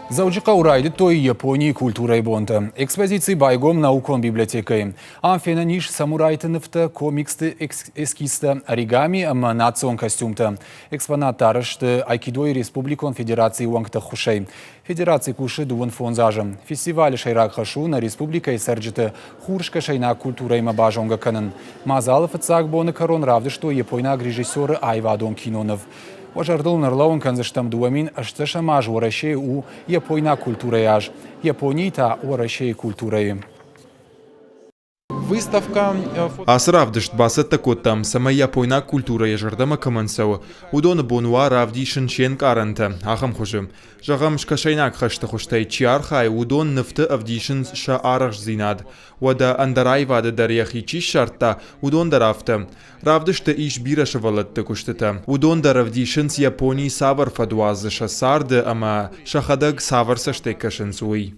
Дзӕуджыхъӕуы райдыдтой Японийы культурӕйы бонтӕ. Экспозици байгом наукон библиотекӕйы. Ам фенӕн ис самурайты нывтӕ, комиксты эскизтӕ, оригами ӕмӕ национ костюмтӕ. Экспонаттӕ арӕзт Айкидойы республикон федерацийы уӕнгты ӕххуысӕй. Федераци кусы 25 азы. Фестивалы сӕйраг хӕс у нӕ республикӕйы цӕрджыты хурскӕсӕйнаг культурӕимӕ базонгӕ кӕнын. Мадзалы фыццаг боны кӕрон равдыстой япойнаг режиссеры аивадон киноныв. Уӕ зӕрдыл ын ӕрлӕууын кӕндзыстӕм 2008 аз Уӕрӕсейы у япойнаг культурӕйы аз, Японийы та Уӕрӕсейы культурӕйы. Выставка Ацы равдыст бацӕттӕ кодтам, цӕмӕй япойнаг культурӕ йӕ зӕрдӕмӕ кӕмӕн цӕуы, уыдоны бон уа равдисын се нкъарӕнтӕ ахӕм хуызы. Зӕгъӕм, скӕсӕйнаг хӕсты хуызтӕй чи архайы, уыдон нывты ӕвдисынц сӕ арӕхстдзинад. Уӕдӕ ӕндӕр аивады дӕр йӕхи чи ссардта, уыдон дӕр афтӕ. Равдысты ис бирӕ сывӕллӕтты куыстытӕ. Уыдон дӕр ӕвдисынц, Япони цавӕр фӕд уадзы сӕ царды ӕмӕ сӕхӕдӕг цавӕр цӕстӕй кӕсынц, уый.